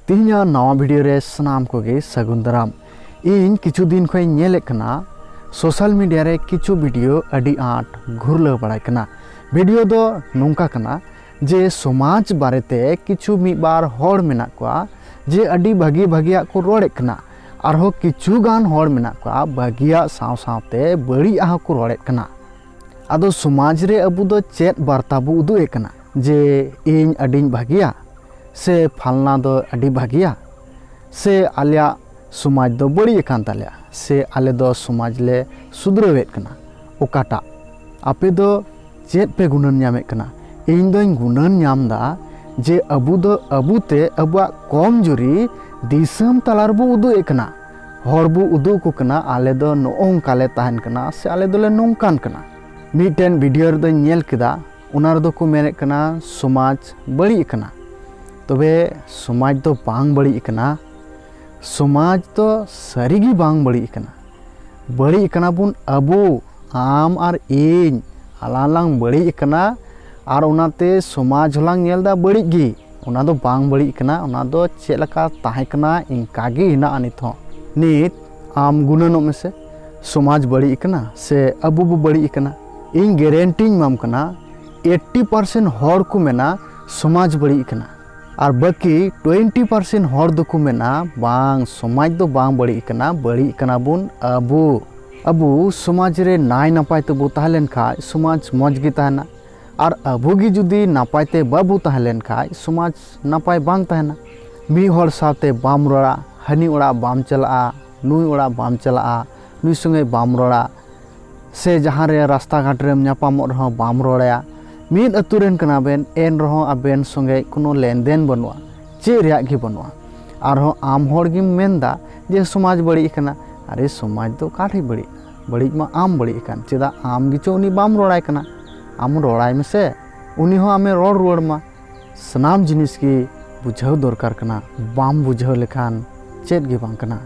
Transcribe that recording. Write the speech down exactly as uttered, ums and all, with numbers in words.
ᱛᱮᱦᱮᱧᱟᱜ ᱱᱟᱣᱟ ᱵᱷᱤᱰᱤᱭᱳ ᱨᱮ ᱥᱟᱱᱟᱢ ᱠᱚᱜᱮ ᱥᱟᱹᱜᱩᱱ ᱫᱟᱨᱟᱢ᱾ ᱤᱧ ᱠᱤᱪᱷᱩ ᱫᱤᱱ ᱠᱷᱚᱱ ᱤᱧ ᱧᱮᱞᱮᱫ ᱠᱟᱱᱟ, ᱥᱳᱥᱟᱞ ᱢᱤᱰᱤᱭᱟ ᱨᱮ ᱠᱤᱪᱷᱩ ᱵᱷᱤᱰᱤᱭᱳ ᱟᱹᱰᱤ ᱟᱸᱴ ᱜᱷᱩᱨᱞᱟᱹᱣ ᱵᱟᱲᱟᱭ ᱠᱟᱱᱟ᱾ ᱵᱷᱤᱰᱤᱭᱳ ᱫᱚ ᱱᱚᱝᱠᱟ ᱠᱟᱱᱟ ᱡᱮ ᱥᱚᱢᱟᱡᱽ ᱵᱟᱨᱮᱛᱮ ᱠᱤᱪᱷᱩ ᱢᱤᱫ ᱵᱟᱨ ᱦᱚᱲ ᱢᱮᱱᱟᱜ ᱠᱚᱣᱟ ᱡᱮ ᱟᱹᱰᱤ ᱵᱷᱟᱹᱜᱤ ᱵᱷᱟᱹᱜᱤᱭᱟᱜ ᱠᱚ ᱨᱚᱲᱮᱫ ᱠᱟᱱᱟ, ᱟᱨᱦᱚᱸ ᱠᱤᱪᱷᱩ ᱜᱟᱱ ᱦᱚᱲ ᱢᱮᱱᱟᱜ ᱠᱚᱣᱟ ᱵᱷᱟᱹᱜᱤᱭᱟᱜ ᱥᱟᱶ ᱥᱟᱶᱛᱮ ᱵᱟᱹᱲᱤᱡᱟᱜ ᱦᱚᱸᱠᱚ ᱨᱚᱲᱮᱫ ᱠᱟᱱᱟ᱾ ᱟᱫᱚ ᱥᱚᱢᱟᱡᱽ ᱨᱮ ᱟᱵᱚ ᱫᱚ ᱪᱮᱫ ᱵᱟᱨᱛᱟ ᱵᱚ ᱩᱫᱩᱜ ᱮᱫ ᱠᱟᱱᱟ? ᱡᱮ ᱤᱧ ᱟᱹᱰᱤᱧ ᱵᱷᱟᱹᱜᱤᱭᱟ, ᱥᱮ ᱯᱷᱟᱞᱱᱟ ᱫᱚ ᱟᱹᱰᱤ ᱵᱷᱟᱹᱜᱤᱭᱟ, ᱥᱮ ᱟᱞᱮᱭᱟᱜ ᱥᱚᱢᱟᱡᱽ ᱫᱚ ᱵᱟᱹᱲᱤᱡ ᱟᱠᱟᱱ ᱛᱟᱞᱮᱭᱟ, ᱥᱮ ᱟᱞᱮ ᱫᱚ ᱥᱚᱢᱟᱡᱽ ᱞᱮ ᱥᱩᱫᱷᱨᱟᱹᱣᱮᱫ ᱠᱟᱱᱟ? ᱚᱠᱟᱴᱟᱜ? ᱟᱯᱮ ᱫᱚ ᱪᱮᱫ ᱯᱮ ᱜᱩᱱᱟᱹᱱ ᱧᱟᱢᱮᱫ ᱠᱟᱱᱟ? ᱤᱧ ᱫᱚᱧ ᱜᱩᱱᱟᱹᱱ ᱧᱟᱢ ᱮᱫᱟ ᱡᱮ ᱟᱵᱚ ᱫᱚ ᱟᱵᱚᱛᱮ ᱟᱵᱚᱣᱟᱜ ᱠᱚᱢᱡᱩᱨᱤ ᱫᱤᱥᱚᱢ ᱛᱟᱞᱟ ᱨᱮᱵᱚ ᱩᱫᱩᱜ ᱮᱫ ᱠᱟᱱᱟ᱾ ᱦᱚᱲ ᱵᱚ ᱩᱫᱩᱜ ᱟᱠᱚ ᱠᱟᱱᱟ, ᱟᱞᱮ ᱫᱚ ᱱᱚᱜᱼᱚ ᱱᱚᱝᱠᱟ ᱞᱮ ᱛᱟᱦᱮᱱ ᱠᱟᱱᱟ, ᱥᱮ ᱟᱞᱮ ᱫᱚᱞᱮ ᱱᱚᱝᱠᱟᱱ ᱠᱟᱱᱟ᱾ ᱢᱤᱫᱴᱮᱱ ᱵᱷᱤᱰᱤᱭᱳ ᱨᱮᱫᱚᱧ ᱧᱮᱞ ᱠᱮᱫᱟ, ᱚᱱᱟ ᱨᱮᱫᱚ ᱠᱚ ᱢᱮᱱᱮᱫ ᱠᱟᱱᱟ ᱥᱚᱢᱟᱡᱽ ᱵᱟᱹᱲᱤᱡ ᱟᱠᱟᱱᱟ᱾ ᱛᱚᱵᱮ ᱥᱚᱢᱟᱡᱽ ᱫᱚ ᱵᱟᱝ ᱵᱟᱹᱲᱤᱡ ᱟᱠᱟᱱᱟ᱾ ᱥᱚᱢᱟᱡᱽ ᱫᱚ ᱥᱟᱹᱨᱤᱜᱮ ᱵᱟᱝ ᱵᱟᱹᱲᱤᱡ ᱟᱠᱟᱱᱟ᱾ ᱵᱟᱹᱲᱤᱡ ᱟᱠᱟᱱᱟ ᱵᱚᱱ ᱟᱵᱚ, ᱟᱢ ᱟᱨ ᱤᱧ, ᱟᱞᱟᱝ ᱞᱟᱝ ᱵᱟᱹᱲᱤᱡ ᱟᱠᱟᱱᱟ᱾ ᱟᱨ ᱚᱱᱟᱛᱮ ᱥᱚᱢᱟᱡᱽ ᱦᱚᱸᱞᱟᱝ ᱧᱮᱞ ᱮᱫᱟ ᱵᱟᱹᱲᱤᱡ ᱜᱮ᱾ ᱚᱱᱟ ᱫᱚ ᱵᱟᱝ ᱵᱟᱹᱲᱤᱡ ᱟᱠᱟᱱᱟ, ᱚᱱᱟ ᱫᱚ ᱪᱮᱫ ᱞᱮᱠᱟ ᱛᱟᱦᱮᱸ ᱠᱟᱱᱟ ᱤᱱᱠᱟ ᱜᱮ ᱦᱮᱱᱟᱜᱼᱟ ᱱᱤᱛ ᱦᱚᱸ᱾ ᱱᱤᱛ ᱟᱢ ᱜᱩᱱᱟᱹᱱᱚᱜ ᱢᱮᱥᱮ, ᱥᱚᱢᱟᱡᱽ ᱵᱟᱹᱲᱤᱡ ᱟᱠᱟᱱᱟ ᱥᱮ ᱟᱵᱚ ᱵᱚ ᱵᱟᱹᱲᱤᱡ ᱟᱠᱟᱱᱟ? ᱤᱧ ᱜᱮᱨᱮᱱᱴᱤᱧ ᱮᱢᱟᱢ ᱠᱟᱱᱟ, ᱮᱭᱤᱴᱴᱤ ᱯᱟᱨᱥᱮᱱᱴ ᱦᱚᱲ ᱠᱚ ᱢᱮᱱᱟ ᱥᱚᱢᱟᱡᱽ ᱵᱟᱹᱲᱤᱡ ᱟᱠᱟᱱᱟ, ᱟᱨ ᱵᱟᱹᱠᱤ ᱴᱩᱭᱮᱱᱴᱤ ᱯᱟᱨᱥᱮᱱᱴ ᱦᱚᱲ ᱫᱚᱠᱚ ᱢᱮᱱᱟ ᱵᱟᱝ, ᱥᱚᱢᱟᱡᱽ ᱫᱚ ᱵᱟᱝ ᱵᱟᱹᱲᱤᱡ ᱟᱠᱟᱱᱟ, ᱵᱟᱹᱲᱤᱡ ᱟᱠᱟᱱᱟ ᱵᱚᱱ ᱟᱵᱚ᱾ ᱟᱵᱚ ᱥᱚᱢᱟᱡᱽ ᱨᱮ ᱱᱟᱭ ᱱᱟᱯᱟᱭ ᱛᱮᱵᱚ ᱛᱟᱦᱮᱸ ᱞᱮᱱ ᱠᱷᱟᱡ ᱥᱚᱢᱟᱡᱽ ᱢᱚᱡᱽ ᱜᱮ ᱛᱟᱦᱮᱱᱟ, ᱟᱨ ᱟᱵᱚ ᱜᱮ ᱡᱩᱫᱤ ᱱᱟᱯᱟᱭ ᱛᱮ ᱵᱟᱵᱚ ᱛᱟᱦᱮᱸ ᱞᱮᱱ ᱠᱷᱟᱡ ᱥᱚᱢᱟᱡᱽ ᱱᱟᱯᱟᱭ ᱵᱟᱝ ᱛᱟᱦᱮᱱᱟ᱾ ᱢᱤᱫ ᱦᱚᱲ ᱥᱟᱶᱛᱮ ᱵᱟᱢ ᱨᱚᱲᱟ, ᱦᱟᱹᱱᱤ ᱚᱲᱟᱜ ᱵᱟᱢ ᱪᱟᱞᱟᱜᱼᱟ, ᱱᱩᱭ ᱚᱲᱟᱜ ᱵᱟᱢ ᱪᱟᱞᱟᱜᱼᱟ, ᱱᱩᱭ ᱥᱚᱸᱜᱮ ᱵᱟᱢ ᱨᱚᱲᱟ, ᱥᱮ ᱡᱟᱦᱟᱸ ᱨᱮ ᱨᱟᱥᱛᱟ ᱜᱷᱟᱴ ᱨᱮᱢ ᱧᱟᱯᱟᱢᱚᱜ ᱨᱮᱦᱚᱸ ᱵᱟᱢ ᱨᱚᱲ ᱟᱭᱟ᱾ ᱢᱤᱫ ᱟᱹᱛᱩ ᱨᱮᱱ ᱠᱟᱱᱟ ᱵᱮᱱ, ᱮᱱ ᱨᱮᱦᱚᱸ ᱟᱵᱮᱱ ᱥᱚᱸᱜᱮ ᱠᱳᱱᱳ ᱞᱮᱱᱫᱮᱱ ᱵᱟᱹᱱᱩᱜᱼᱟ, ᱪᱮᱫ ᱨᱮᱭᱟᱜ ᱜᱮ ᱵᱟᱹᱱᱩᱜᱼᱟ᱾ ᱟᱨᱦᱚᱸ ᱟᱢ ᱦᱚᱲ ᱜᱮᱢ ᱢᱮᱱᱫᱟ ᱡᱮ ᱥᱚᱢᱟᱡᱽ ᱵᱟᱹᱲᱤᱡ ᱟᱠᱟᱱᱟ᱾ ᱟᱨᱮ, ᱥᱚᱢᱟᱡᱽ ᱫᱚ ᱚᱠᱟ ᱴᱷᱮᱡ ᱵᱟᱹᱲᱤᱡ ᱮᱱᱟ? ᱵᱟᱹᱲᱤᱡ ᱢᱟ ᱟᱢ ᱵᱟᱹᱲᱤᱡ ᱟᱠᱟᱱ, ᱪᱮᱫᱟᱜ ᱟᱢ ᱜᱮᱪᱚ ᱩᱱᱤ ᱵᱟᱢ ᱨᱚᱲᱟᱭ ᱠᱟᱱᱟ? ᱟᱢ ᱨᱚᱲᱟᱭ ᱢᱮᱥᱮ, ᱩᱱᱤ ᱦᱚᱸ ᱟᱢᱮ ᱨᱚᱲ ᱨᱩᱣᱟᱹᱲ ᱢᱟ᱾ ᱥᱟᱱᱟᱢ ᱡᱤᱱᱤᱥ ᱜᱮ ᱵᱩᱡᱷᱟᱹᱣ ᱫᱚᱨᱠᱟᱨ ᱠᱟᱱᱟ, ᱵᱟᱢ ᱵᱩᱡᱷᱟᱹᱣ ᱞᱮᱠᱷᱟᱱ ᱪᱮᱫ ᱜᱮ ᱵᱟᱝ ᱠᱟᱱᱟ᱾